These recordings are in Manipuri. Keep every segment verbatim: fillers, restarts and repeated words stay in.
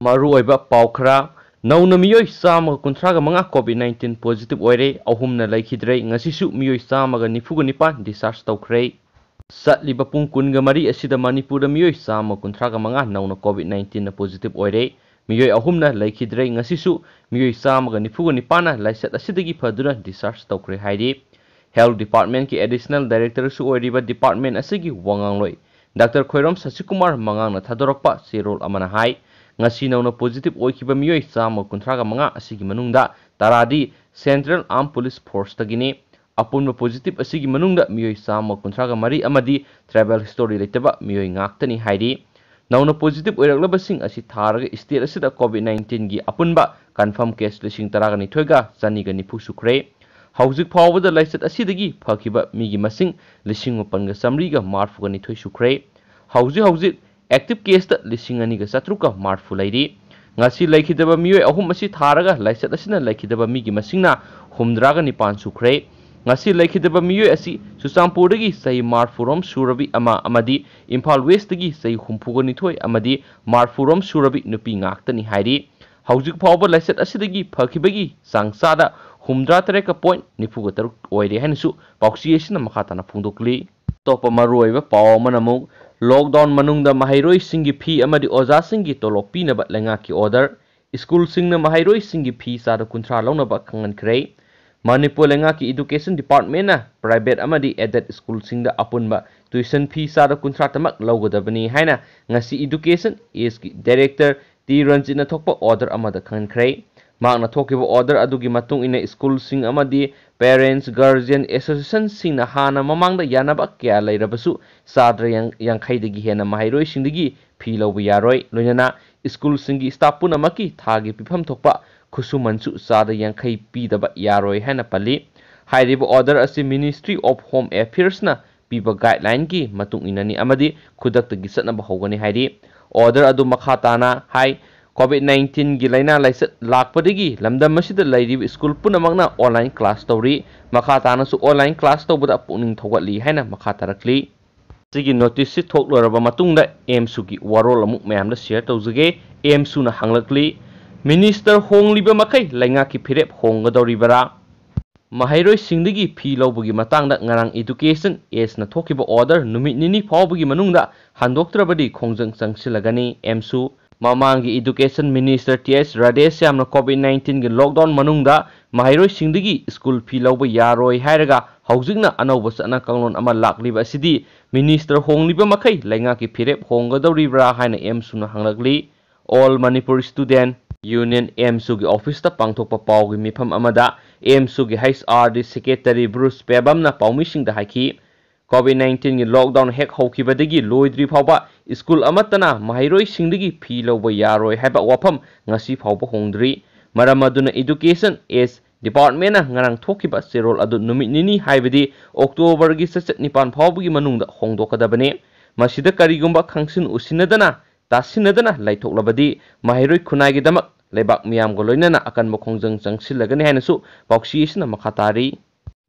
ꯃꯔꯨꯑꯣꯏꯕ ꯄꯥꯎ ꯈꯔ꯫ ꯅꯧꯅ ꯃꯤꯑꯣꯏ ꯆꯥꯝꯃꯒ ꯀꯨꯟꯊ꯭ꯔꯥꯒ ꯃꯉꯥ COVID nineteen positive ꯑꯣꯏꯔꯦ, ꯑꯍꯨꯝꯅ ꯂꯩꯈꯤꯗ꯭ꯔꯦ꯫ ꯉꯁꯤꯁꯨ ꯃꯤꯑꯣꯏ ꯆꯥꯝꯃꯒ ꯅꯤꯐꯨꯒ ꯅꯤꯄꯥꯟ discharge ꯇꯧꯈ꯭ꯔꯦ꯫ ꯆꯠꯂꯤꯕ ꯄꯨꯡ ꯀꯨꯟꯒ ꯃꯔꯤ ꯑꯁꯤꯗ ꯃꯅꯤꯄꯨꯔꯗ ꯃꯤꯑꯣꯏ ꯆꯥꯝꯃ ꯀꯨꯟꯊ꯭ꯔꯥꯒ ꯃꯉꯥ ꯅꯧꯅ COVID nineteenꯅ positive ꯑꯣꯏꯔꯦ꯫ ꯃꯤꯑꯣꯏ ꯑꯍꯨꯝꯅ ꯂꯩꯈꯤꯗ꯭ꯔꯦ꯫ ꯉꯁꯤꯁꯨ ꯃꯤꯑꯣꯏ ꯆꯥꯝꯃꯒ ꯅꯤꯐꯨꯒ ꯅꯤꯄꯥꯟꯅ ꯂꯥꯏꯆꯠ ꯑꯁꯤꯗꯒꯤ ꯐꯗꯨꯅ discharge ꯇꯧꯈ꯭ꯔꯦ ꯍꯥꯏꯔꯤ꯫ Health Departmentꯀꯤ Additional Directorꯁꯨ ꯑꯣꯏꯔꯤꯕ department ꯑꯁꯤꯒꯤ ꯋꯥꯉꯥꯡꯂꯣꯏ Doctor ꯈꯣꯏꯔꯣꯝ ꯁꯁꯤꯀꯨꯃꯥꯔ ꯃꯉꯥꯡꯅ ꯊꯥꯗꯣꯔꯛꯄ ꯆꯦꯔꯣꯜ ꯑꯃꯅ ꯍꯥꯏ, ꯉꯁꯤ ꯅꯧꯅ positive ꯑꯣꯏꯈꯤꯕ ꯃꯤꯑꯣꯏ ꯆꯥꯝꯃ ꯀꯨꯟꯊ꯭ꯔꯥꯒ ꯃꯉꯥ ꯑꯁꯤꯒꯤ ꯃꯅꯨꯡꯗ ꯇꯔꯥꯗꯤ Central Armed Police Forceꯇꯒꯤꯅꯤ꯫ ꯑꯄꯨꯟꯕ positive ꯑꯁꯤꯒꯤ ꯃꯅꯨꯡꯗ ꯃꯤꯑꯣꯏ ꯆꯥꯝꯃ ꯀꯨꯟꯊ꯭ꯔꯥꯒ ꯃꯔꯤ ꯑꯃꯗꯤ travel history ꯂꯩꯇꯕ ꯃꯤꯑꯣꯏ ꯉꯥꯛꯇꯅꯤ ꯍꯥꯏꯔꯤ꯫ ꯅꯧꯅ positive ꯑꯣꯏꯔꯛꯂꯕꯁꯤꯡ ꯑꯁꯤ ꯊꯥꯔꯒ state ꯑꯁꯤꯗ COVID nineteenꯒꯤ ꯑꯄꯨꯟꯕ confirm case ꯂꯤꯁꯤꯡ ꯇꯔꯥꯒ ꯅꯤꯊꯣꯏꯒ ꯆꯅꯤꯒ ꯅꯤꯐꯨ ꯁꯨꯈ꯭ꯔꯦ꯫ ꯍꯧꯖꯤꯛ ꯐꯥꯎꯕꯗ ꯂꯥꯏꯆꯠ ꯑꯁꯤꯗꯒꯤ ꯐꯈꯤꯕ ꯃꯤꯒꯤ ꯃꯁꯤꯡ ꯂꯤꯁꯤꯡ ꯃꯥꯄꯟꯒ ꯆꯥꯃꯔꯤꯒ ꯃꯔꯤꯐꯨꯒ ꯅꯤꯊꯣꯏ ꯁꯨꯈ꯭ꯔꯦ꯫ ꯍꯧꯖꯤꯛ ꯍꯧꯖꯤꯛ active caseꯇ ꯂꯤꯁꯤꯡ ꯑꯅꯤꯒ ꯆꯥꯇ꯭ꯔꯨꯛꯀ ꯃꯔꯤꯐꯨ ꯂꯩꯔꯤ꯫ ꯉꯁꯤ ꯂꯩꯈꯤꯗꯕ ꯃꯤꯑꯣꯏ ꯑꯍꯨꯝ ꯑꯁꯤ ꯊꯥꯔꯒ ꯂꯥꯏꯆꯠ ꯑꯁꯤꯅ ꯂꯩꯈꯤꯗꯕ ꯃꯤꯒꯤ ꯃꯁꯤꯡꯅ ꯍꯨꯝꯗ꯭ꯔꯥꯒ ꯅꯤꯄꯥꯟ ꯁꯨꯈ꯭ꯔꯦ꯫ ꯉꯁꯤ ꯂꯩꯈꯤꯗꯕ ꯃꯤꯑꯣꯏ ꯑꯁꯤ ꯆꯨꯔꯆꯥꯟꯄꯨꯔꯗꯒꯤ ꯆꯍꯤ ꯃꯔꯤꯐꯨꯔꯣꯝ ꯁꯨꯔꯕꯤ ꯑꯃ ꯑꯃꯗꯤ ꯏꯝꯐꯥꯜ Westꯇꯒꯤ ꯆꯍꯤ ꯍꯨꯝꯐꯨꯒ ꯅꯤꯊꯣꯏ ꯑꯃꯗꯤ ꯃꯔꯤꯐꯨꯔꯣꯝ ꯁꯨꯔꯕꯤ ꯅꯨꯄꯤ ꯉꯥꯛꯇꯅꯤ ꯍꯥꯏꯔꯤ꯫ ꯍꯧꯖꯤꯛ ꯐꯥꯎꯕ ꯂꯥꯏꯆꯠ ꯑꯁꯤꯗꯒꯤ ꯐꯈꯤꯕꯒꯤ ꯆꯥꯡ ꯆꯥꯗ ꯍꯨꯝꯗ꯭ꯔꯥ ꯇꯔꯦꯠꯀ point ꯅꯤꯐꯨꯒ ꯇꯔꯨꯛ ꯑꯣꯏꯔꯦ ꯍꯥꯏꯅꯁꯨ ꯄꯥꯎꯆꯦ ꯑꯁꯤꯅ ꯃꯈꯥ ꯇꯥꯅ ꯐꯣꯡꯗꯣꯛꯂꯤ꯫ ꯑꯇꯣꯞꯄ ꯃꯔꯨꯑꯣꯏꯕ ꯄꯥꯎ ꯑꯃꯅ ꯑꯃꯨꯛ lockdown ꯃꯅꯨꯡꯗ ꯃꯍꯩꯔꯣꯏꯁꯤꯡꯒꯤ ꯐꯤ ꯑꯃꯗꯤ ꯑꯣꯖꯥꯁꯤꯡꯒꯤ ꯇꯣꯂꯣꯞ ꯄꯤꯅꯕ ꯂꯩꯉꯥꯛꯀꯤ order꯫ ꯁ꯭ꯀꯨꯜꯁꯤꯡꯅ ꯃꯍꯩꯔꯣꯏꯁꯤꯡꯒꯤ ꯐꯤ ꯆꯥꯗ ꯀꯨꯟꯊ꯭ꯔꯥ ꯂꯧꯅꯕ ꯈꯪꯍꯟꯈ꯭ꯔꯦ꯫ ꯃꯅꯤꯄꯨꯔ ꯂꯩꯉꯥꯛꯀꯤ Education Departmentꯅ private ꯑꯃꯗꯤ aided ꯁ꯭ꯀꯨꯜꯁꯤꯡꯗ ꯑꯄꯨꯟꯕ tuition fee ꯆꯥꯗ ꯀꯨꯟꯊ꯭ꯔꯥ ꯇꯃꯛ ꯂꯧꯒꯗꯕꯅꯤ ꯍꯥꯏꯅ ꯉꯁꯤ Education Sꯒꯤ Director ꯇꯤ ꯔꯟꯖꯤꯠꯅ ꯊꯣꯛꯄ order ꯑꯃꯗ ꯈꯪꯍꯟꯈ꯭ꯔꯦ꯫ ꯃꯍꯥꯛꯅ ꯊꯣꯛꯈꯤꯕ order ꯑꯗꯨꯒꯤ ꯃꯇꯨꯡ ꯏꯟꯅ ꯁ꯭ꯀꯨꯜꯁꯤꯡ ꯑꯃꯗꯤ parents, guardian associationꯁꯤꯡꯅ ꯍꯥꯟꯅ ꯃꯃꯥꯡꯗ ꯌꯥꯅꯕ ꯀꯌꯥ ꯂꯩꯔꯕꯁꯨ ꯆꯥꯗ꯭ꯔ ꯌꯥꯡ-, ꯌꯥꯡꯈꯩꯗꯒꯤ ꯍꯦꯟꯅ ꯃꯍꯩꯔꯣꯏꯁꯤꯡꯗꯒꯤ ꯐꯤ ꯂꯧꯕ ꯌꯥꯔꯣꯏ꯫ ꯂꯣꯏꯅꯅ ꯁ꯭ꯀꯨꯜꯁꯤꯡꯒꯤ staff ꯄꯨꯝꯅꯃꯛꯀꯤ ꯊꯥꯒꯤ ꯄꯤꯐꯝ ꯊꯣꯛꯄ ꯈꯨꯠꯁꯨꯃꯟꯁꯨ ꯆꯥꯗ ꯌꯥꯡꯈꯩ ꯄꯤꯗꯕ ꯌꯥꯔꯣꯏ ꯍꯥꯏꯅ ꯄꯜꯂꯤ꯫ ꯍꯥꯏꯔꯤꯕ order ꯑꯁꯤ Ministry of Home Affairsꯅ ꯄꯤꯕ guideline ꯒꯤ ꯃꯇꯨꯡ ꯏꯟꯅꯅꯤ ꯑꯃꯗꯤ ꯈꯨꯗꯛꯇꯒꯤ ꯆꯠꯅꯕ ꯍꯧꯒꯅꯤ ꯍꯥꯏꯔꯤ꯫ Order ꯑꯗꯨ ꯃꯈꯥ ꯇꯥꯅ ꯍꯥꯏ, COVID nineteen ꯒꯤ ꯂꯥꯏꯅꯥ ꯂꯥꯏꯆꯠ ꯂꯥꯛꯄꯗꯒꯤ ꯂꯝꯗꯝ ꯑꯁꯤꯗ ꯂꯩꯔꯤꯕ ꯁ꯭ꯀꯨꯜ ꯄꯨꯝꯅꯃꯛꯅ online class ꯇꯧꯔꯤ꯫ ꯃꯈꯥ ꯇꯥꯅꯁꯨ online class ꯇꯧꯕꯗ ꯄꯨꯛꯅꯤꯡ ꯊꯧꯒꯠꯂꯤ ꯍꯥꯏꯅ ꯃꯈꯥ ꯇꯥꯔꯛꯂꯤ꯫ ꯁꯤꯒꯤ ꯅꯣꯇꯤꯁꯁꯤ ꯊꯣꯛꯂꯣꯏꯔꯕ ꯃꯇꯨꯡꯗ ꯑꯦꯝꯁꯨꯒꯤ ꯋꯥꯔꯣꯜ ꯑꯃꯨꯛ ꯃꯌꯥꯝꯗ ꯁꯤꯌꯔ ꯇꯧꯖꯒꯦ꯫ ꯑꯦꯝꯁꯨꯅ ꯍꯪꯂꯛꯂꯤ, ꯃꯤꯅꯤꯁꯇꯔ ꯍꯣꯡꯂꯤꯕ ꯃꯈꯩ ꯂꯩꯉꯥꯛꯀꯤ ꯐꯤꯔꯦꯞ ꯍꯣꯡꯒꯗꯧꯔꯤꯕꯔꯥ? ꯃꯍꯩꯔꯣꯏꯁꯤꯡꯗꯒꯤ ꯐꯤ ꯂꯧꯕꯒꯤ ꯃꯇꯥꯡꯗ ꯉꯔꯥꯡ ꯏꯗꯨꯀꯦꯁꯟ ꯑꯦꯁꯅ ꯊꯣꯛꯈꯤꯕ ꯑꯣꯔꯗꯔ ꯅꯨꯃꯤꯠ ꯅꯤꯅꯤ ꯐꯥꯎꯕꯒꯤ ꯃꯅꯨꯡꯗ ꯍꯟꯗꯣꯛꯇ꯭ꯔꯕꯗꯤ ꯈꯣꯡꯖꯪ ꯆꯪꯁꯤꯜꯂꯒꯅꯤ꯫ ꯑꯦꯝꯁꯨ ꯃꯃꯥꯡꯒꯤ ꯏꯗꯨꯀꯦꯁꯟ ꯃꯤꯅꯤꯁꯇꯔ ꯇꯤ ꯑꯦꯁ ꯔꯥꯙꯦꯁ꯭ꯌꯥꯝꯅ ꯀꯣꯚꯤꯗ ꯅꯥꯏꯟꯇꯤꯟꯒꯤ ꯂꯣꯛꯗꯥꯎꯟ ꯃꯅꯨꯡꯗ ꯃꯍꯩꯔꯣꯏꯁꯤꯡꯗꯒꯤ ꯁ꯭ꯀꯨꯜ ꯐꯤ ꯂꯧꯕ ꯌꯥꯔꯣꯏ ꯍꯥꯏꯔꯒ ꯍꯧꯖꯤꯛꯅ ꯑꯅꯧꯕ ꯆꯠꯅ ꯀꯥꯡꯂꯣꯟ ꯑꯃ ꯂꯥꯛꯂꯤꯕ ꯑꯁꯤꯗꯤ ꯃꯤꯅꯤꯁꯇꯔ ꯍꯣꯡꯂꯤꯕ ꯃꯈꯩ ꯂꯩꯉꯥꯛꯀꯤ ꯐꯤꯔꯦꯞ ꯍꯣꯡꯒꯗꯧꯔꯤꯕ꯭ꯔꯥ ꯍꯥꯏꯅ ꯑꯦꯝꯁꯨꯅ ꯍꯪꯂꯛꯂꯤ꯫ ꯑꯣꯜ ꯃꯅꯤꯄꯨꯔ ꯁ꯭ꯇꯨꯗꯦꯟꯠ ꯌꯨꯅꯤꯌꯟ ꯑꯦꯝꯁꯨꯒꯤ ꯑꯣꯐꯤꯁꯇ ꯄꯥꯡꯊꯣꯛꯄ ꯄꯥꯎꯒꯤ ꯃꯤꯐꯝ ꯑꯃꯗ ꯑꯦꯝꯁꯨꯒꯤ H R D secretary Bruce ꯄꯦꯕꯝꯅ ꯄꯥꯎꯃꯤꯁꯤꯡꯗ ꯍꯥꯏꯈꯤ, ꯀꯣꯚꯤꯗ ꯅꯥꯏꯟꯇꯤꯟꯒꯤ ꯂꯣꯛꯗꯥꯎꯟ ꯍꯦꯛ ꯍꯧꯈꯤꯕꯗꯒꯤ ꯂꯣꯏꯗ꯭ꯔꯤ ꯐꯥꯎꯕ ꯁ꯭ꯀꯨꯜ ꯑꯃꯠꯇꯅ ꯃꯍꯩꯔꯣꯏꯁꯤꯡꯗꯒꯤ ꯐꯤ ꯂꯧꯕ ꯌꯥꯔꯣꯏ ꯍꯥꯏꯕ ꯋꯥꯐꯝ ꯉꯁꯤ ꯐꯥꯎꯕ ꯍꯣꯡꯗ꯭ꯔꯤ꯫ ꯃꯔꯝ ꯑꯗꯨꯅ ꯏꯗꯨꯀꯦꯁꯟ ꯑꯦꯁ ꯗꯤꯄꯥꯔꯠꯃꯦꯟꯠꯅ ꯉꯔꯥꯡ ꯊꯣꯛꯈꯤꯕ ꯆꯦꯔꯣꯜ ꯑꯗꯨ ꯅꯨꯃꯤꯠ ꯅꯤꯅꯤ, ꯍꯥꯏꯕꯗꯤ ꯑꯣꯛꯇꯣꯕꯔꯒꯤ ꯆꯩꯆꯠ ꯅꯤꯄꯥꯟ ꯐꯥꯎꯕꯒꯤ ꯃꯅꯨꯡꯗ ꯍꯣꯡꯗꯣꯛꯀꯗꯕꯅꯤ꯫ ꯃꯁꯤꯗ ꯀꯔꯤꯒꯨꯝꯕ ꯈꯪꯁꯤꯟ ꯎꯁꯤꯟꯅꯗꯅ, ꯇꯥꯁꯤꯟꯅꯗꯅ ꯂꯩꯊꯣꯛꯂꯕꯗꯤ ꯃꯍꯩꯔꯣꯏ ꯈꯨꯟꯅꯥꯏꯒꯤꯗꯃꯛ ꯂꯩꯕꯥꯛ ꯃꯤꯌꯥꯝꯒ ꯂꯣꯏꯅꯅ ꯑꯀꯟꯕ ꯈꯣꯡꯖꯪ ꯆꯪꯁꯤꯜꯂꯒꯅꯤ ꯍꯥꯏꯅꯁꯨ ꯄꯥꯎꯆꯦ ꯑꯁꯤꯅ ꯃꯈꯥ ꯇꯥꯔꯤ꯫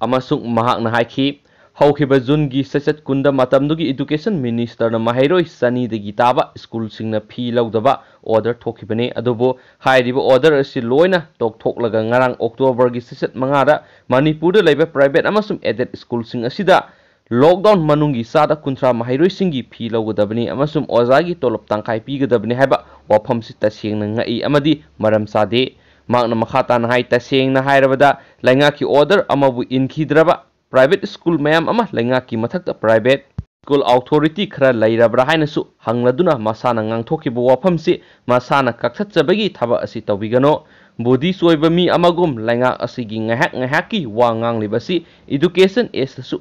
ꯑꯃꯁꯨꯡ ꯃꯍꯥꯛꯅ ꯍꯥꯏꯈꯤ, ꯍꯧꯈꯤꯕ ꯖꯨꯟꯒꯤ ꯆꯩꯆꯠ ꯀꯨꯟꯗ ꯃꯇꯝꯗꯨꯒꯤ ꯏꯗꯨꯀꯦꯁꯟ ꯃꯤꯅꯤꯁꯇꯔꯅ ꯃꯍꯩꯔꯣꯏ ꯆꯅꯤꯗꯒꯤ ꯇꯥꯕ ꯁ꯭ꯀꯨꯜꯁꯤꯡꯅ ꯐꯤ ꯂꯧꯗꯕ ꯑꯣꯔꯗꯔ ꯊꯣꯛꯈꯤꯕꯅꯤ꯫ ꯑꯗꯨꯕꯨ ꯍꯥꯏꯔꯤꯕ ꯑꯣꯔꯗꯔ ꯑꯁꯤ ꯂꯣꯏꯅ ꯇꯣꯛꯊꯣꯛꯂꯒ ꯉꯔꯥꯡ ꯑꯣꯛꯇꯣꯕꯔꯒꯤ ꯆꯩꯆꯠ ꯃꯉꯥꯗ ꯃꯅꯤꯄꯨꯔꯗ ꯂꯩꯕ ꯄ꯭ꯔꯥꯏꯚꯦꯠ ꯑꯃꯁꯨꯡ ꯑꯦꯗꯦꯗ ꯁ꯭ꯀꯨꯜꯁꯤꯡ ꯑꯁꯤꯗ ꯂꯣꯛꯗꯥꯎꯟ ꯃꯅꯨꯡꯒꯤ ꯆꯥꯗ ꯀꯨꯟꯊ꯭ꯔꯥ ꯃꯍꯩꯔꯣꯏꯁꯤꯡꯒꯤ ꯐꯤ ꯂꯧꯒꯗꯕꯅꯤ ꯑꯃꯁꯨꯡ ꯑꯣꯖꯥꯒꯤ ꯇꯣꯂꯣꯞ ꯇꯪꯈꯥꯏ ꯄꯤꯒꯗꯕꯅꯤ ꯍꯥꯏꯕ ꯋꯥꯐꯝꯁꯤ ꯇꯁꯦꯡꯅ ꯉꯛꯏ ꯑꯃꯗꯤ ꯃꯔꯝ ꯆꯥꯗꯦ꯫ ꯃꯍꯥꯛꯅ ꯃꯈꯥ ꯇꯥꯅ ꯍꯥꯏ, ꯇꯁꯦꯡꯅ ꯍꯥꯏꯔꯕꯗ ꯂꯩꯉꯥꯛꯀꯤ ꯑꯣꯔꯗꯔ ꯑꯃꯕꯨ ꯏꯟꯈꯤꯗ꯭ꯔꯕ ꯄ꯭ꯔꯥꯏꯚꯦꯠ ꯁ꯭ꯀꯨꯜ ꯃꯌꯥꯝ ꯑꯃ ꯂꯩꯉꯥꯛꯀꯤ ꯃꯊꯛꯇ ꯄ꯭ꯔꯥꯏꯚꯦꯠ ꯁ꯭ꯀꯨꯜ ꯑꯣꯊꯣꯔꯤꯇꯤ ꯈꯔ ꯂꯩꯔꯕ꯭ꯔꯥ ꯍꯥꯏꯅꯁꯨ ꯍꯪꯂꯗꯨꯅ ꯃꯁꯥꯅ ꯉꯥꯡꯊꯣꯛꯈꯤꯕ ꯋꯥꯐꯝꯁꯤ ꯃꯁꯥꯅ ꯀꯛꯊꯠꯆꯕꯒꯤ ꯊꯕꯛ ꯑꯁꯤ ꯇꯧꯕꯤꯒꯅꯨ꯫ ꯕꯨꯙꯤꯁ ꯑꯣꯏꯕ ꯃꯤ ꯑꯃꯒꯨꯝ ꯂꯩꯉꯥꯛ ꯑꯁꯤꯒꯤ ꯉꯥꯏꯍꯥꯛ ꯉꯥꯏꯍꯥꯛꯀꯤ ꯋꯥ ꯉꯥꯡꯂꯤꯕ ꯑꯁꯤ ꯏꯗꯨꯀꯦꯁꯟ ꯑꯦꯁꯇꯁꯨ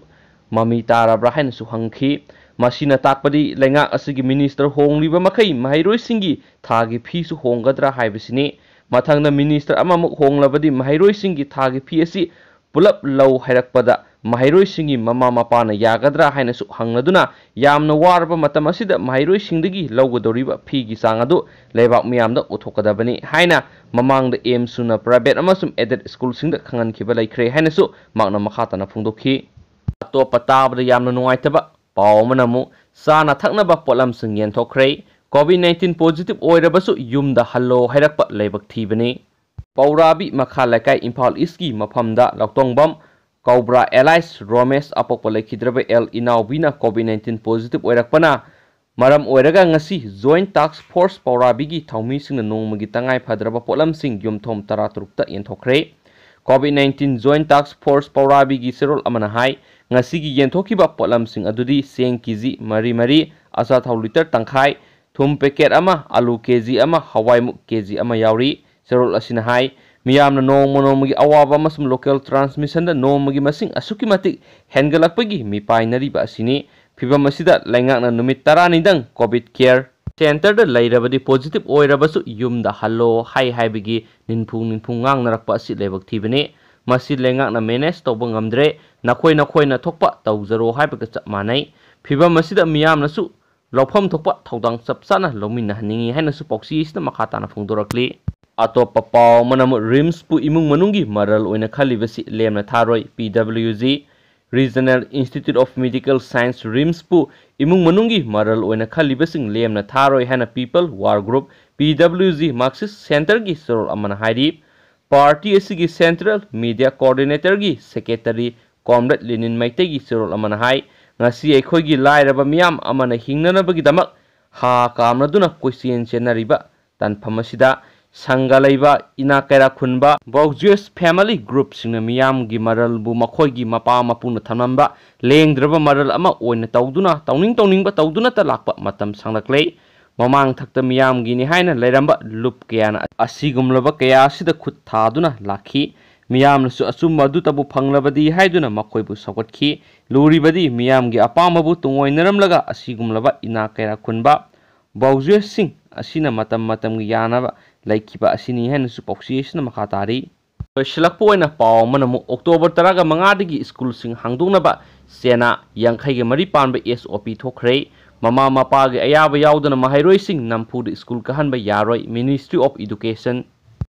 ꯃꯃꯤ ꯇꯥꯔꯕ꯭ꯔꯥ ꯍꯥꯏꯅꯁꯨ ꯍꯪꯈꯤ꯫ ꯃꯁꯤꯅ ꯇꯥꯛꯄꯗꯤ ꯂꯩꯉꯥꯛ ꯑꯁꯤꯒꯤ ꯃꯤꯅꯤꯁꯇꯔ ꯍꯣꯡꯂꯤꯕ ꯃꯈꯩ ꯃꯍꯩꯔꯣꯏꯁꯤꯡꯒꯤ ꯊꯥꯒꯤ ꯐꯤꯁꯨ ꯍꯣꯡꯒꯗ꯭ꯔꯥ ꯍꯥꯏꯕꯁꯤꯅꯤ꯫ ꯃꯊꯪꯗ ꯃꯤꯅꯤꯁꯇꯔ ꯑꯃꯃꯨꯛ ꯍꯣꯡꯂꯕꯗꯤ ꯃꯍꯩꯔꯣꯏꯁꯤꯡꯒꯤ ꯊꯥꯒꯤ ꯐꯤ ꯑꯁꯤ ꯄꯨꯂꯞ ꯂꯧ ꯍꯥꯏꯔꯛꯄꯗ ꯃꯍꯩꯔꯣꯏꯁꯤꯡꯒꯤ ꯃꯃꯥ ꯃꯄꯥꯅ ꯌꯥꯒꯗ꯭ꯔꯥ ꯍꯥꯏꯅꯁꯨ ꯍꯪꯂꯗꯨꯅ ꯌꯥꯝꯅ ꯋꯥꯔꯕ ꯃꯇꯝ ꯑꯁꯤꯗ ꯃꯍꯩꯔꯣꯏꯁꯤꯡꯗꯒꯤ ꯂꯧꯒꯗꯧꯔꯤꯕ ꯐꯤꯒꯤ ꯆꯥꯡ ꯑꯗꯨ ꯂꯩꯕꯥꯛ ꯃꯤꯌꯥꯝꯗ ꯎꯠꯊꯣꯛꯀꯗꯕꯅꯤ ꯍꯥꯏꯅ ꯃꯃꯥꯡꯗ ꯑꯦꯝꯁꯨꯅ ꯄ꯭ꯔꯥꯏꯚꯦꯠ ꯑꯃꯁꯨꯡ ꯑꯦꯗꯦꯗ ꯁ꯭ꯀꯨꯜꯁꯤꯡꯗ ꯈꯪꯍꯟꯈꯤꯕ ꯂꯩꯈ꯭ꯔꯦ ꯍꯥꯏꯅꯁꯨ ꯃꯍꯥꯛꯅ ꯃꯈꯥ ꯇꯥꯅ ꯐꯣꯡꯗꯣꯛꯈꯤ꯫ ꯑꯇꯣꯞꯄ ꯇꯥꯕꯗ ꯌꯥꯝꯅ ꯅꯨꯡꯉꯥꯏꯇꯕ ꯄꯥꯎ ꯑꯃꯅ ꯑꯃꯨꯛ ꯆꯥꯅ ꯊꯛꯅꯕ ꯄꯣꯠꯂꯝꯁꯤꯡ ꯌꯦꯟꯊꯣꯛꯈ꯭ꯔꯦ꯫ ꯀꯣꯚꯤꯗ ꯅꯥꯏꯟꯇꯤꯟ ꯄꯣꯖꯤꯇꯤꯚ ꯑꯣꯏꯔꯕꯁꯨ ꯌꯨꯝꯗ ꯍꯜꯂꯣ ꯍꯥꯏꯔꯛꯄ ꯂꯥꯏꯕꯛ ꯊꯤꯕꯅꯤ꯫ ꯄꯧꯔꯥꯕꯤ ꯃꯈꯥ ꯂꯩꯀꯥꯏ, ꯏꯝꯐꯥꯜ ꯏꯁꯀꯤ ꯃꯐꯝꯗ ꯂꯧꯇꯣꯡꯕꯝ ꯀꯧꯕ꯭ꯔꯥ ꯑꯦꯂꯥꯏꯁ ꯔꯣꯃꯦꯁ ꯑꯄꯣꯛꯄ ꯂꯩꯈꯤꯗ꯭ꯔꯕ ꯑꯦꯜ ꯏꯅꯥꯎꯕꯤꯅ ꯀꯣꯚꯤꯗ ꯅꯥꯏꯟꯇꯤꯟ ꯄꯣꯖꯤꯇꯤꯚ ꯑꯣꯏꯔꯛꯄꯅ ꯃꯔꯝ ꯑꯣꯏꯔꯒ ꯉꯁꯤ ꯖꯣꯏꯟꯠ ꯇꯥꯛꯁ ꯐꯣꯔꯁ ꯄꯧꯔꯥꯕꯤꯒꯤ ꯊꯧꯃꯤꯁꯤꯡꯅ ꯅꯣꯡꯃꯒꯤ ꯇꯉꯥꯏ ꯐꯗ꯭ꯔꯕ ꯄꯣꯠꯂꯝꯁꯤꯡ ꯌꯨꯝꯊꯣꯡ ꯇꯔꯥꯇꯔꯨꯛꯇ ꯌꯦꯟꯊꯣꯛꯈ꯭ꯔꯦ꯫ ꯀꯣꯚꯤꯗ ꯅꯥꯏꯟꯇꯤꯟ ꯖꯣꯏꯟꯠ ꯇꯥꯛꯁ ꯐꯣꯔꯁ ꯄꯧꯔꯥꯕꯤꯒꯤ ꯆꯦꯔꯣꯜ ꯑꯃꯅ ꯍꯥꯏ, ꯉꯁꯤꯒꯤ ꯌꯦꯟꯊꯣꯛꯈꯤꯕ ꯄꯣꯠꯂꯝꯁꯤꯡ ꯑꯗꯨꯗꯤ ꯆꯦꯡ ꯀꯦꯖꯤ ꯃꯔꯤ ꯃꯔꯤ, ꯑꯆꯥꯊꯥꯎ ꯂꯤꯇꯔ ꯇꯪꯈꯥꯏ, ꯊꯨꯝ ꯄꯦꯀꯦꯠ ꯑꯃ, ꯑꯂꯨ ꯀꯦꯖꯤ ꯑꯃ, ꯍꯋꯥꯏꯃꯨꯛ ꯀꯦꯖꯤ ꯑꯃ ꯌꯥꯎꯔꯤ꯫ ꯆꯦꯔꯣꯜ ꯑꯁꯤꯅ ꯍꯥꯏ, ꯃꯤꯌꯥꯝꯅ ꯅꯣꯡꯃ ꯅꯣꯡꯃꯒꯤ ꯑꯋꯥꯕ ꯑꯃꯁꯨꯡ ꯂꯣꯀꯦꯜ ꯇ꯭ꯔꯥꯟꯁꯃꯤꯁꯟꯗ ꯅꯣꯡꯃꯒꯤ ꯃꯁꯤꯡ ꯑꯁꯨꯛꯀꯤ ꯃꯇꯤꯛ ꯍꯦꯟꯒꯠꯂꯛꯄꯒꯤ ꯃꯤꯄꯥꯏꯅꯔꯤꯕ ꯑꯁꯤꯅꯤ꯫ ꯐꯤꯚꯝ ꯑꯁꯤꯗ ꯂꯩꯉꯥꯛꯅ ꯅꯨꯃꯤꯠ ꯇꯔꯥꯅꯤꯗꯪ ꯀꯣꯚꯤꯗ ꯀꯦꯌꯔ ꯁꯦꯟꯇꯔꯗ ꯂꯩꯔꯕꯗꯤ ꯄꯣꯖꯤꯇꯤꯚ ꯑꯣꯏꯔꯕꯁꯨ ꯌꯨꯝꯗ ꯍꯜꯂꯣ ꯍꯥꯏ ꯍꯥꯏꯕꯒꯤ ꯅꯤꯟꯐꯨ ꯅꯤꯟꯐꯨ ꯉꯥꯡꯅꯔꯛꯄ ꯑꯁꯤ ꯂꯥꯏꯕꯛ ꯊꯤꯕꯅꯤ꯫ ꯃꯁꯤ ꯂꯩꯉꯥꯛꯅ ꯃꯦꯅꯦꯖ ꯇꯧꯕ ꯉꯝꯗ꯭ꯔꯦ꯫ ꯅꯈꯣꯏ ꯅꯈꯣꯏꯅ ꯊꯣꯛꯄ ꯇꯧꯖꯔꯣ ꯍꯥꯏꯕꯒ ꯆꯞ ꯃꯥꯟꯅꯩ꯫ ꯐꯤꯚꯝ ꯑꯁꯤꯗ ꯃꯤꯌꯥꯝꯅꯁꯨ ꯂꯧꯐꯝ ꯊꯣꯛꯄ ꯊꯧꯗꯥꯡ ꯆꯞ ꯆꯥꯅ ꯂꯧꯃꯤꯟꯅꯍꯟꯅꯤꯡꯏ ꯍꯥꯏꯅꯁꯨ ꯄꯥꯎꯆꯦ ꯑꯁꯤꯗ ꯃꯈꯥ ꯇꯥꯅ ꯐꯣꯡꯗꯣꯔꯛꯂꯤ꯫ ꯑꯇꯣꯞꯄ ꯄꯥꯎ ꯑꯃꯅ ꯑꯃꯨꯛ ꯔꯤꯝꯁꯄꯨ ꯏꯃꯨꯡ ꯃꯅꯨꯡꯒꯤ ꯃꯔꯜ ꯑꯣꯏꯅ ꯈꯜꯂꯤꯕꯁꯤ ꯂꯦꯝꯅ ꯊꯥꯔꯣꯏ꯫ P W G, Regional Institute of Medical Science, ꯔꯤꯝꯁꯄꯨ ꯏꯃꯨꯡ ꯃꯅꯨꯡꯒꯤ ꯃꯔꯜ ꯑꯣꯏꯅ ꯈꯜꯂꯤꯕꯁꯤꯡ ꯂꯦꯝꯅ ꯊꯥꯔꯣꯏ ꯍꯥꯏꯅ People War Group, ꯄꯤ ꯗꯕ꯭ꯂꯤꯎ ꯖꯤ, ꯃꯥꯔꯛꯁꯤꯁ ꯁꯦꯟꯇꯔꯒꯤ ꯆꯦꯔꯣꯜ ꯑꯃꯅ ꯍꯥꯏꯔꯤ꯫ ꯄꯥꯔꯇꯤ ꯑꯁꯤꯒꯤ ꯁꯦꯟꯇ꯭ꯔꯦꯜ ꯃꯤꯗꯤꯌꯥ ꯀꯣꯑꯣꯔꯗꯤꯅꯦꯇꯔꯒꯤ ꯁꯦꯀ꯭ꯔꯦꯇꯔꯤ ꯀꯣꯝꯔꯦꯗ ꯂꯦꯅꯤꯟ ꯃꯩꯇꯩꯒꯤ ꯆꯦꯔꯣꯜ ꯑꯃꯅ ꯍꯥꯏ, ꯉꯁꯤ ꯑꯩꯈꯣꯏꯒꯤ ꯂꯥꯏꯔꯕ ꯃꯤꯌꯥꯝ ꯑꯃꯅ ꯍꯤꯡꯅꯅꯕꯒꯤꯗꯃꯛ ꯍꯥ ꯀꯥꯝꯅꯗꯨꯅ ꯀꯣꯏꯆꯦꯟ ꯆꯦꯟꯅꯔꯤꯕ ꯇꯥꯟꯐꯝ ꯑꯁꯤꯗ ꯁꯪꯒ ꯂꯩꯕ, ꯏꯅꯥꯛ ꯀꯩꯔꯥꯛ ꯈꯨꯟꯕ, ꯕꯣꯔꯖꯤꯌꯁ ꯐꯦꯃꯤꯂꯤ ꯒ꯭ꯔꯨꯞꯁꯤꯡꯅ ꯃꯤꯌꯥꯝꯒꯤ ꯃꯔꯜꯕꯨ ꯃꯈꯣꯏꯒꯤ ꯃꯄꯥ ꯃꯄꯨꯅ ꯊꯝꯂꯝꯕ ꯂꯦꯡꯗ꯭ꯔꯕ ꯃꯔꯜ ꯑꯃ ꯑꯣꯏꯅ ꯇꯧꯗꯨꯅ ꯇꯧꯅꯤꯡ ꯇꯧꯅꯤꯡꯕ ꯇꯧꯗꯨꯅꯇ ꯂꯥꯛꯄ ꯃꯇꯝ ꯁꯥꯡꯂꯛꯂꯦ꯫ ꯃꯃꯥꯡ ꯊꯛꯇ ꯃꯤꯌꯥꯝꯒꯤꯅꯤ ꯍꯥꯏꯅ ꯂꯩꯔꯝꯕ ꯂꯨꯞ ꯀꯌꯥꯅ ꯑꯁꯤꯒꯨꯝꯂꯕ ꯀꯌꯥ ꯑꯁꯤꯗ ꯈꯨꯠ ꯊꯥꯗꯨꯅ ꯂꯥꯛꯈꯤ꯫ ꯃꯤꯌꯥꯝꯅꯁꯨ ꯑꯆꯨꯝꯕ ꯑꯗꯨꯇꯕꯨ ꯐꯪꯂꯕꯗꯤ ꯍꯥꯏꯗꯨꯅ ꯃꯈꯣꯏꯕꯨ ꯁꯧꯒꯠꯈꯤ꯫ ꯂꯨꯔꯤꯕꯗꯤ ꯃꯤꯌꯥꯝꯒꯤ ꯑꯄꯥꯝꯕꯕꯨ ꯇꯨꯡꯑꯣꯏꯅꯔꯝꯂꯒ ꯑꯁꯤꯒꯨꯝꯂꯕ ꯏꯅꯥꯛ ꯀꯩꯔꯥꯛ ꯈꯨꯟꯕ ꯕꯣꯔꯖꯤꯌꯁꯁꯤꯡ ꯑꯁꯤꯅ ꯃꯇꯝ ꯃꯇꯝꯒꯤ ꯌꯥꯅꯕ ꯂꯩꯈꯤꯕ ꯑꯁꯤꯅꯤ ꯍꯥꯏꯅꯁꯨ ꯄꯥꯎꯆꯦ ꯑꯁꯤꯅ ꯃꯈꯥ ꯇꯥꯔꯤ꯫ ꯂꯣꯏꯁꯤꯜꯂꯛꯄ ꯑꯣꯏꯅ ꯄꯥꯎ ꯑꯃꯅ ꯑꯃꯨꯛ ꯑꯣꯛꯇꯣꯕꯔ ꯇꯔꯥꯒ ꯃꯉꯥꯗꯒꯤ ꯁ꯭ꯀꯨꯜꯁꯤꯡ ꯍꯥꯡꯗꯣꯛꯅꯕ ꯆꯦꯅꯥ ꯌꯥꯡꯈꯩꯒ ꯃꯔꯤ ꯄꯥꯟꯕ ꯑꯦꯁ ꯑꯣ ꯄꯤ ꯊꯣꯛꯈ꯭ꯔꯦ꯫ ꯃꯃꯥ ꯃꯄꯥꯒꯤ ꯑꯌꯥꯕ ꯌꯥꯎꯗꯅ ꯃꯍꯩꯔꯣꯏꯁꯤꯡ ꯅꯝꯐꯨꯗ ꯁ꯭ꯀꯨꯜ ꯀꯥꯍꯟꯕ ꯌꯥꯔꯣꯏ, Ministry of Education꯫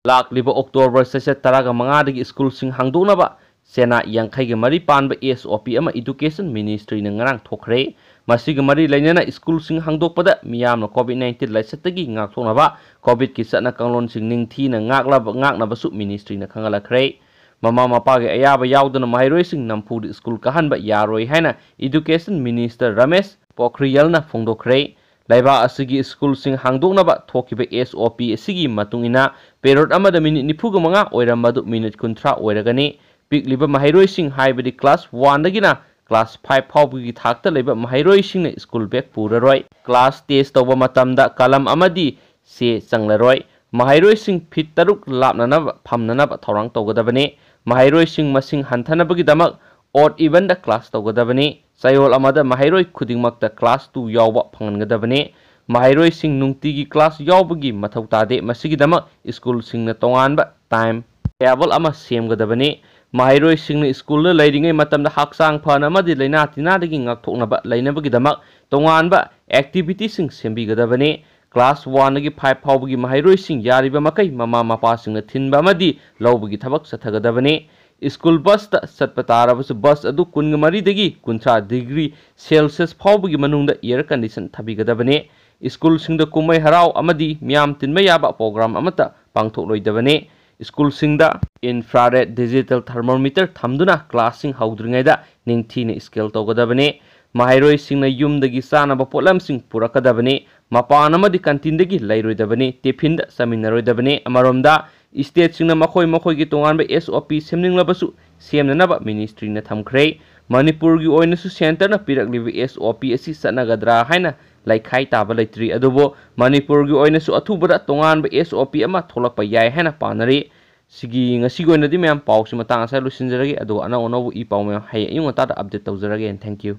ꯂꯥꯛꯂꯤꯕ ꯑꯣꯛꯇꯣꯕꯔ ꯆꯩꯆꯠ ꯇꯔꯥꯒ ꯃꯉꯥꯗꯒꯤ ꯁ꯭ꯀꯨꯜꯁꯤꯡ ꯍꯥꯡꯗꯣꯛꯅꯕ ꯁꯦꯅꯥ ꯌꯥꯡꯈꯩꯒ ꯃꯔꯤ ꯄꯥꯟꯕ S O P ꯑꯃ Education Ministryꯅ ꯉꯔꯥꯡ ꯊꯣꯛꯈ꯭ꯔꯦ꯫ ꯃꯁꯤꯒ ꯃꯔꯤ ꯂꯩꯅꯅ ꯁ꯭ꯀꯨꯜꯁꯤꯡ ꯍꯥꯡꯗꯣꯛꯄꯗ ꯃꯤꯌꯥꯝꯅ COVID nineteen ꯂꯥꯏꯆꯠꯇꯒꯤ ꯉꯥꯛꯊꯣꯛꯅꯕ COVIDꯀꯤ ꯆꯠꯅ ꯀꯥꯡꯂꯣꯟꯁꯤꯡ ꯅꯤꯡꯊꯤꯅ ꯉꯥꯛꯂꯕ, ꯉꯥꯛꯅꯕꯁꯨ Ministryꯅ ꯈꯪꯍꯜꯂꯛꯈ꯭ꯔꯦ꯫ ꯃꯃꯥ ꯃꯄꯥꯒꯤ ꯑꯌꯥꯕ ꯌꯥꯎꯗꯅ ꯃꯍꯩꯔꯣꯏꯁꯤꯡ ꯅꯝꯐꯨꯗ ꯁ꯭ꯀꯨꯜ ꯀꯥꯍꯟꯕ ꯌꯥꯔꯣꯏ ꯍꯥꯏꯅ Education Minister ꯔꯃꯦꯁ ꯄꯣꯈ꯭ꯔꯤꯌꯜꯅ ꯐꯣꯡꯗꯣꯛꯈ꯭ꯔꯦ꯫ ꯂꯩꯕꯥꯛ ꯑꯁꯤꯒꯤ ꯁ꯭ꯀꯨꯜꯁꯤꯡ ꯍꯥꯡꯗꯣꯛꯅꯕ ꯊꯣꯛꯈꯤꯕ S O P ꯑꯁꯤꯒꯤ ꯃꯇꯨꯡ ꯏꯟꯅ period ꯑꯃꯗ minute ꯅꯤꯐꯨꯒ ꯃꯉꯥ ꯑꯣꯏꯔꯝꯕꯗꯨ minute ꯀꯨꯟꯊ꯭ꯔꯥ ꯑꯣꯏꯔꯒꯅꯤ꯫ ꯄꯤꯛꯂꯤꯕ ꯃꯍꯩꯔꯣꯏꯁꯤꯡ, ꯍꯥꯏꯕꯗꯤ class oneꯗꯒꯤꯅ class five ꯐꯥꯎꯕꯒꯤ ꯊꯥꯛꯇ ꯂꯩꯕ ꯃꯍꯩꯔꯣꯏꯁꯤꯡꯅ ꯁ꯭ꯀꯨꯜ bag ꯄꯨꯔꯔꯣꯏ꯫ Class test ꯇꯧꯕ ꯃꯇꯝꯗ ꯀꯂꯝ ꯑꯃꯗꯤ ꯆꯦ ꯆꯪꯂꯔꯣꯏ꯫ ꯃꯍꯩꯔꯣꯏꯁꯤꯡ feet ꯇꯔꯨꯛ ꯂꯥꯞꯅꯅꯕ ꯐꯝꯅꯅꯕ ꯊꯧꯔꯥꯡ ꯇꯧꯒꯗꯕꯅꯤ꯫ ꯃꯍꯩꯔꯣꯏꯁꯤꯡ ꯃꯁꯤꯡ ꯍꯟꯊꯅꯕꯒꯤꯗꯃꯛ odd evenꯗ class ꯇꯧꯒꯗꯕꯅꯤ꯫ ꯆꯌꯣꯜ ꯑꯃꯗ ꯃꯍꯩꯔꯣꯏ ꯈꯨꯗꯤꯡꯃꯛꯇ class two ꯌꯥꯎꯕ ꯐꯪꯍꯟꯒꯗꯕꯅꯤ꯫ ꯃꯍꯩꯔꯣꯏꯁꯤꯡ ꯅꯨꯡꯇꯤꯒꯤ class ꯌꯥꯎꯕꯒꯤ ꯃꯊꯧ ꯇꯥꯗꯦ꯫ ꯃꯁꯤꯒꯤꯗꯃꯛ ꯁ꯭ꯀꯨꯜꯁꯤꯡꯅ ꯇꯣꯉꯥꯟꯕ time table ꯑꯃ ꯁꯦꯝꯒꯗꯕꯅꯤ꯫ ꯃꯍꯩꯔꯣꯏꯁꯤꯡꯅ ꯁ꯭ꯀꯨꯜꯗ ꯂꯩꯔꯤꯉꯩ ꯃꯇꯝꯗ ꯍꯛꯆꯥꯡ ꯐꯅ ꯑꯃꯗꯤ ꯂꯥꯏꯅꯥ ꯇꯤꯟꯅꯥꯗꯒꯤ ꯉꯥꯛꯊꯣꯛꯅꯕ ꯂꯩꯅꯕꯒꯤꯗꯃꯛ ꯇꯣꯉꯥꯟꯕ activityꯁꯤꯡ ꯁꯦꯝꯕꯤꯒꯗꯕꯅꯤ꯫ Class oneꯗꯒꯤ five ꯐꯥꯎꯕꯒꯤ ꯃꯍꯩꯔꯣꯏꯁꯤꯡ ꯌꯥꯔꯤꯕ ꯃꯈꯩ ꯃꯃꯥ ꯃꯄꯥꯁꯤꯡꯅ ꯊꯤꯟꯕ ꯑꯃꯗꯤ ꯂꯧꯕꯒꯤ ꯊꯕꯛ ꯆꯠꯊꯒꯗꯕꯅꯤ꯫ ꯁ꯭ꯀꯨꯜ busꯇ ꯆꯠꯄ ꯇꯥꯔꯕꯁꯨ bus ꯑꯗꯨ ꯀꯨꯟꯒ ꯃꯔꯤꯗꯒꯤ ꯀꯨꯟꯊ꯭ꯔꯥ degree Celsius ꯐꯥꯎꯕꯒꯤ ꯃꯅꯨꯡꯗ air condition ꯊꯥꯕꯤꯒꯗꯕꯅꯤ꯫ ꯁ꯭ꯀꯨꯜꯁꯤꯡꯗ ꯀꯨꯝꯍꯩ ꯍꯔꯥꯎ ꯑꯃꯗꯤ ꯃꯤꯌꯥꯝ ꯇꯤꯟꯕ ꯌꯥꯕ program ꯑꯃꯠꯇ ꯄꯥꯡꯊꯣꯛꯂꯣꯏꯗꯕꯅꯤ꯫ ꯁ꯭ꯀꯨꯜꯁꯤꯡꯗ infrared digital thermometer ꯊꯝꯗꯨꯅ classꯁꯤꯡ ꯍꯧꯗ꯭ꯔꯤꯉꯩꯗ ꯅꯤꯡꯊꯤꯅ scale ꯇꯧꯒꯗꯕꯅꯤ꯫ ꯃꯍꯩꯔꯣꯏꯁꯤꯡꯅ ꯌꯨꯝꯗꯒꯤ ꯆꯥꯅꯕ ꯄꯣꯠꯂꯝꯁꯤꯡ ꯄꯨꯔꯛꯀꯗꯕꯅꯤ꯫ ꯃꯄꯥꯟ ꯑꯃꯗꯤ canteenꯗꯒꯤ ꯂꯩꯔꯣꯏꯗꯕꯅꯤ꯫ Tiffinꯗ ꯆꯥꯃꯤꯟꯅꯔꯣꯏꯗꯕꯅꯤ꯫ ꯑꯃꯔꯣꯝꯗ stateꯁꯤꯡꯅ ꯃꯈꯣꯏ ꯃꯈꯣꯏꯒꯤ ꯇꯣꯉꯥꯟꯕ S O P ꯁꯦꯝꯅꯤꯡꯂꯕꯁꯨ ꯁꯦꯝꯅꯅꯕ ministryꯅ ꯊꯝꯈ꯭ꯔꯦ꯫ ꯃꯅꯤꯄꯨꯔꯒꯤ ꯑꯣꯏꯅꯁꯨ centreꯅ ꯄꯤꯔꯛꯂꯤꯕ S O P ꯑꯁꯤ ꯆꯠꯅꯒꯗ꯭ꯔꯥ ꯍꯥꯏꯅ ꯂꯩꯈꯥꯏ ꯇꯥꯕ ꯂꯩꯇ꯭ꯔꯤ꯫ ꯑꯗꯨꯕꯨ ꯃꯅꯤꯄꯨꯔꯒꯤ ꯑꯣꯏꯅꯁꯨ ꯑꯊꯨꯕꯗ ꯇꯣꯉꯥꯟꯕ S O P ꯑꯃ ꯊꯣꯛꯂꯛꯄ ꯌꯥꯏ ꯍꯥꯏꯅ ꯄꯥꯅꯔꯤ꯫ ꯁꯤꯒꯤ, ꯉꯁꯤꯒꯤ ꯑꯣꯏꯅꯗꯤ ꯃꯌꯥꯝ, ꯄꯥꯎꯁꯤ ꯃꯇꯥꯡ ꯑꯁꯤꯗ ꯂꯣꯏꯁꯤꯟꯖꯔꯒꯦ꯫ ꯑꯗꯨꯒ ꯑꯅꯧ ꯑꯅꯧꯕ ꯏ ꯄꯥꯎ ꯃꯌꯥꯝ ꯍꯌꯦꯡ ꯑꯌꯨꯛ ꯉꯟꯇꯥꯗ update ꯇꯧꯖꯔꯒꯦ꯫ And thank you꯫